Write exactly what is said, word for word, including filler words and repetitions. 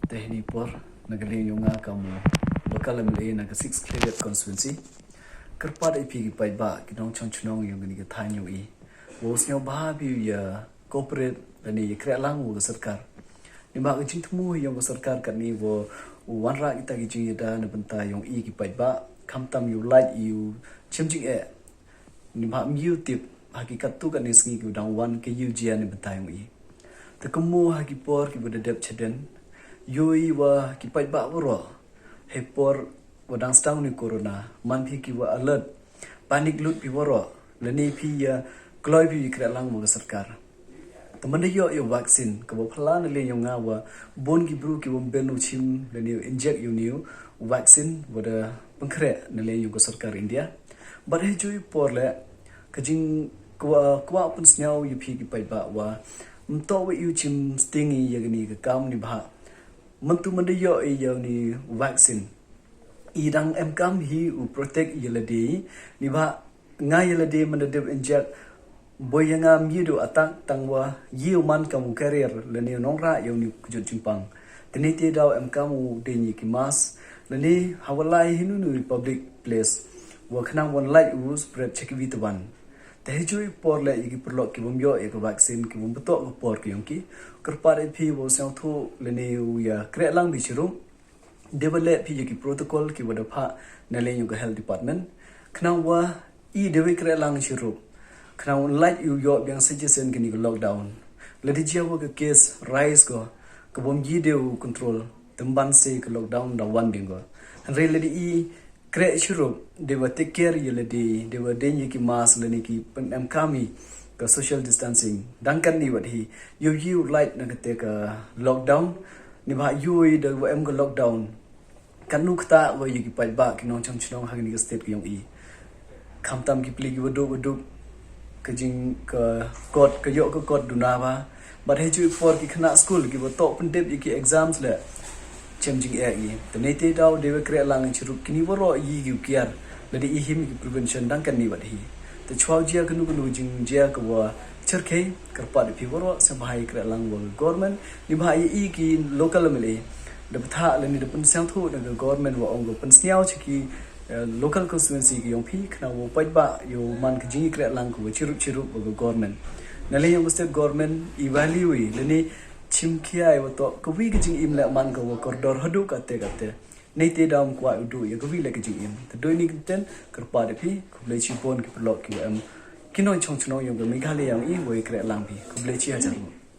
Te heini por, na ka liang yong nga kam u local M L A na ka Six Khliehriat constituency, kyrpad i phi ki paidbah, ki nongchong chnong yong kani ka thaiñ yong i, wow sngewbha phi u ya cooperate lane ya krehlang wa ka sorkar. Neibhah ka jingthmu yong ka sorkar katni wow wanrah kita ki jingyada na bynta yong i ki paidbah, khamtam yow lait, yow chem jingeh. Neibhah ym yoh tip ha ki katto katne sngi ki wa dang wan, ki yoh jia na bynta yong i. Te kynmaw ha ki por ki wa da dep chadien, yoh i wa ki paidbah waroh, hei por wa dang sdang ni corona, man phi ki wa alert, panic lut phi waroh, lane phi ya kloi phi ya krehlang wa ka sorkar. Te man da yoh ya u vaccine, ka wa phylla na liang yong nga wa bun ki bru ki wa ym bynnu chim lane u inject ya uni u vaccine wa da pynkhreh na liang yong ka sorkar India. Bad hei jooh i por le, ka jing ka wa, ka wa pynsngew ya phi ki paidbah wa ym toh wa yow chim sting i ya kani ka kam, neibhah man tu man da yoh i ya uni u vaccine, i dang em kam hi u protect ya lade, neibhah nga ya lade man da dep inject, boi ya nga ym yoh du attack, tang wa yow man kam u carrier lane u nongrah ya uni u kjut jingpang. Te neite daw em kam u dei ya ki mask, lane ha wa lai hi uni uni public place, wa khnang wan lait u spread cha ki wi te wan. Te hei jooh i por le ya ki paralok ki wa ym yoh ya ka vaccine, ki wa ym pyntoh ka por ki yong ki, kyrpad i phi wow sngewthuh lane u ya krehlang phi chirup. Dei wa leh phi ya ki protocol ki wa da phah na liang yong ka health department, khnang wa i dei wa krehlang chirup, khnang wa lait yow yoh biang suggestion kani ka lockdown. Lada jia wa ka case rise ko, ka wa ym ye dei u control, te man se ka lockdown da wan biang ko. Hynrei lada i kreh chirup, dei wa take care ya lade, dei wa dei ya ki mask lane ki pynemkam i ka social distancing, dang katni wat hi yow yow lait na kate ka lockdown. Neibhah yow i da wa em ka lockdown, katnu kata wa ya ki paidbah, ki nongchong chnong ha kani ka state ka yong i, khamtam ki pli ki wa duk wa duk, ka jing ka kot, ka yoh ka kot duna wa. Bad hei jooh i por ki khynnah school ki wa toh pyndep ya ki exams le, chem jingeh i. Te neite daw dei wa krehlang chirup, kini waroh i yow kiar. Lada i him ki prevention dang katni wat hi. Te chwa u jia kano kano jingjia ka wa chyrkhei, kyrpad i phi waroh sngewbha ya krehlang wa ka government, neibhah ya i ki local M L A da bthah lane da pynsngewthuh na ka government wa ong ka pynsngew cha ki, eh, local constituency ki yong phi, khnang wa u paidbah yow man ka jingyakrehlang ka wa chirup chirup wa ka government. Na liang yong ka state government i value i lane chim khia i wa toh ka wi ka jingim le man ka wa kordor haduh kate kate. Neite daw ym kwah u duh ya ka wi le ka jingim. Te dei ni kyntien, kyrpad i phi, khublei chibun ki paralok ki wa em, ki nongchong chnong yong ka Meghalaya yong i, wa ya krehlang phi. Khublei chi hajar nguh.